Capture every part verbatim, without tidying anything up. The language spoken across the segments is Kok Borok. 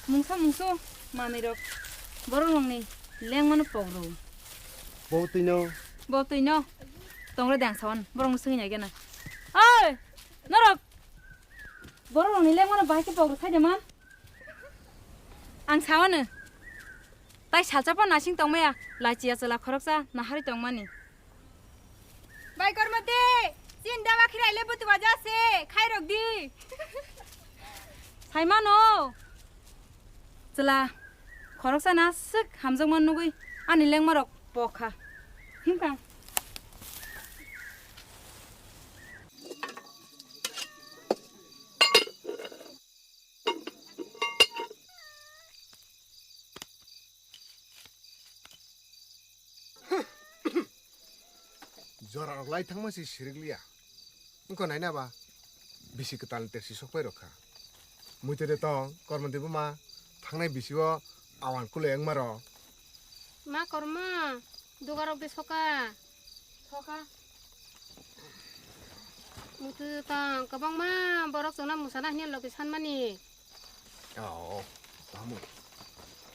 Mungsa mungsu manwi rok borok rokni lengmano pok rw. Bo twi no. Bo twi no. Tongre dang sawan borok no swngwi nai gana. Oi! Norok borok rokni lengmano bahai khe pok rw sai de man. Ang sawano. Tai salsa po nasing tongmaya, lachiya chwla khoroksa naharwi tongmani. Bai Kormoti, chin dawa khirai le butu baja se, khai rok di. Saimano. Chwla khoroksa na swk hamjakma nugwi ani lengma rok pokha. Himkha. Jora rok lai thangma se sirik liya. Wngkha naina ba bisi kwtal ni tekchi sok pai rok kha. Muitu de tong, Kormoti buma thangnai bisi o awan kule wngma rok. Ma Korma, dugarok de soka. Soka. Muitu tong, kwbangma borok chwngno mwsana hwnwi logi sanmani. Oh, tamo.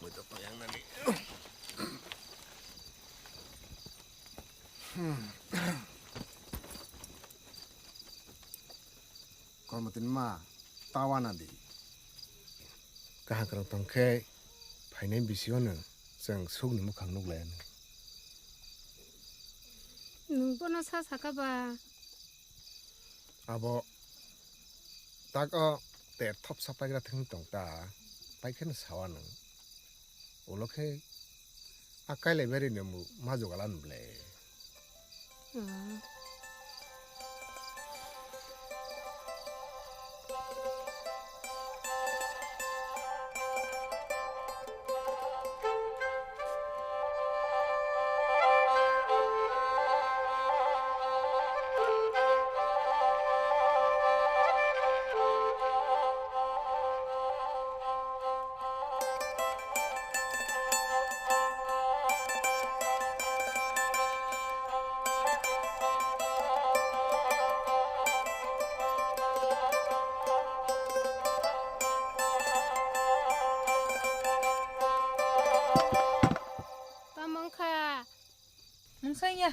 Muitu tong yang nani. Hmm. Kormoti ni ma, tawa na di. Kaham kwrwng tong khe phainai bisi o no chwng suk ni mukhang nuk lai anw. Nwng bono sa saka ba? Abo tak o ter thopsa paigra thwng tong ta, pai khe no sawa nwng. Ulo khe a kailai bai rwino ma jugal anw ble. Tamo wngkha? Mungsa ya.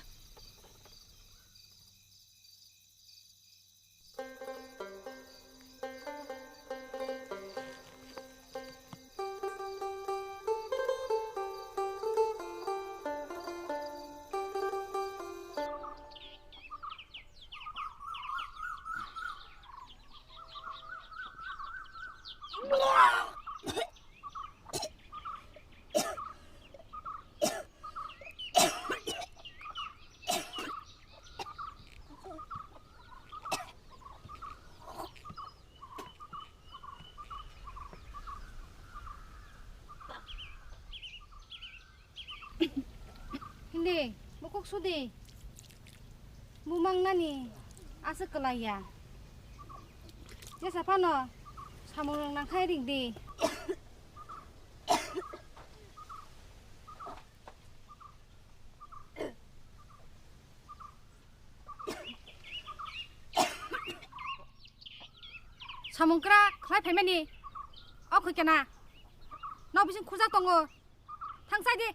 Hindi, bukuk sudi. Bumang nani aswk kwlai ya. Jesa phano samung rok nangkhai ring di. Samung kwrak khlai phaimani. O khoi kana. Nok bising khurjak tongo. Thang sai di.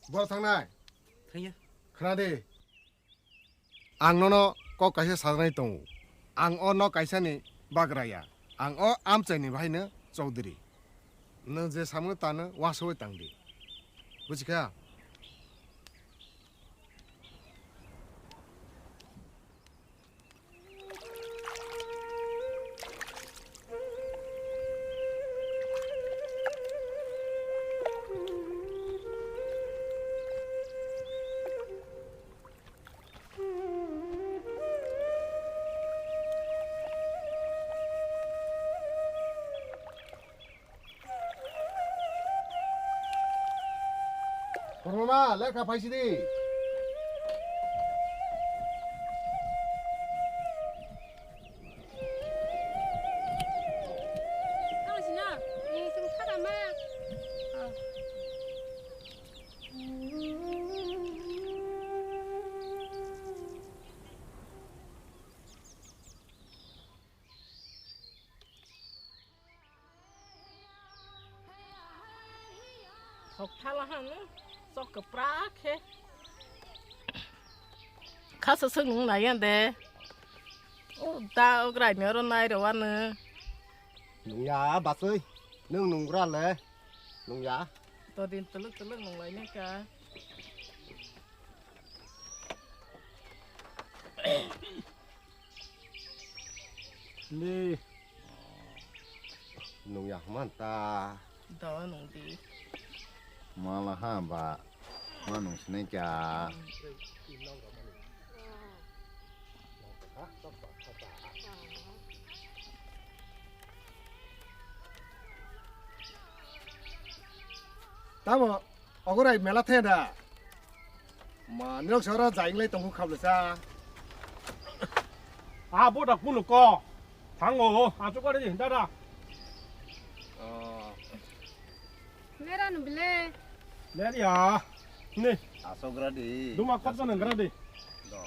Boro thangnai. Thangya. Khna di. Ang nono kok kaisa sajaknai tongo. Ang o nok kaisani bagraya. Ang o amchaini bahaino chowdhury. Nwng je samungno tano uansugwi tang di. Buji kha? Kormama, lekha phaisidi. Thok thala hanu, sok kwprak khe. Khasa swk nung nai yan de. O da o grai ni oro nai rw wano. Nungya baswi, nung nungra le. Nungya. To din tuluk tuluk nung lai ne ka. Ni. Nung ya man ta. Do nung di. Mala ha ba. Ma nung sinai kya. Tamo. Ogorai mela the da. Ma, nirok soro jainglai tongkhu khablesa. Ah, bo da kunu ko. Thango, achu kare di, dada. Oh. Mera nu bile. Ler ya. Ni. Asogra di. Duma kop to nang gra di. Do.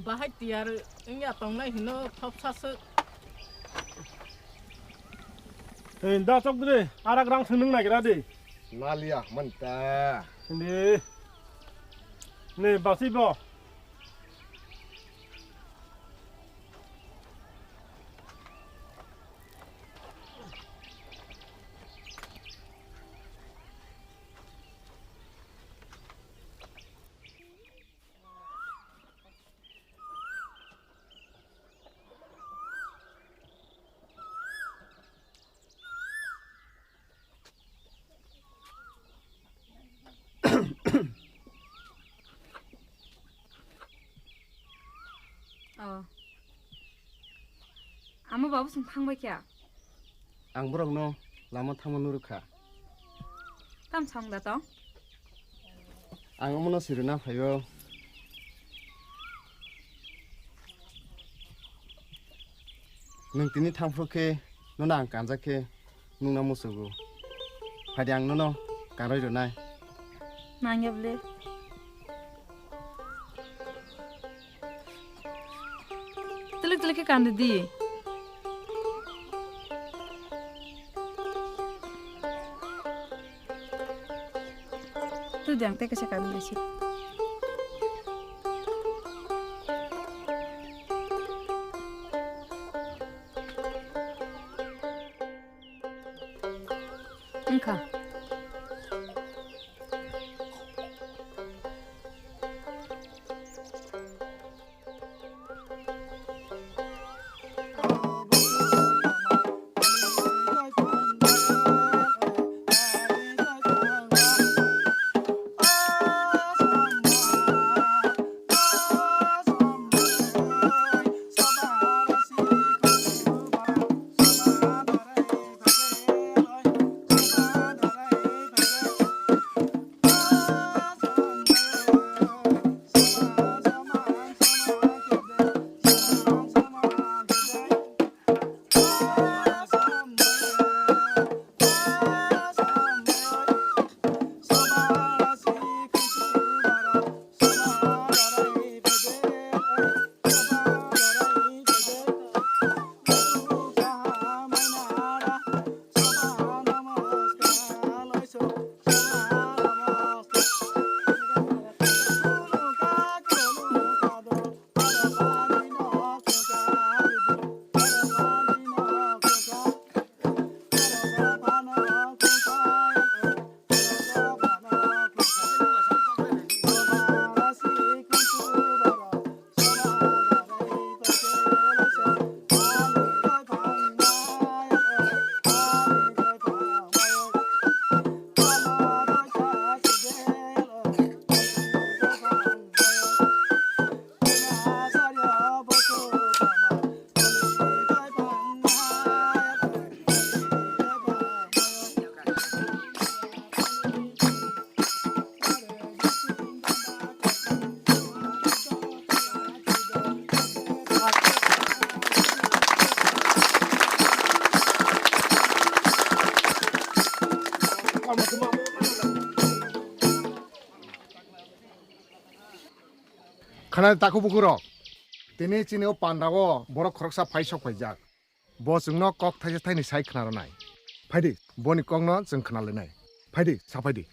Bahai tiyar wngya tongnai hino thopsa swk. Hei, da chok dre, arak rang thwngnung nagira de. Naliya manta. Hindi. Ne, basi bo. Oh. Amo babu song thangbai kya? Ang borokno lama thangma nurukha. Tam song da tong? Ang omono sirina phaio. Nwng tini thangphru khe nono ang kanjak khe nungna musugo. Phaidi ang nono kanroi rwnai. Nangya bwle. Twilik twilik khe kandi di. Twi di ang tei kaisa kandi di si. Wngkha. Khna di takhuk bukhuk rok. Tini chini o panda o borok khoroksa phai sok phaijak. Bo chwngno kok thaisa thaini sai khna rwnai. Phaidi, boni kokno chwng khna lainai. Phaidi, sa phaidi.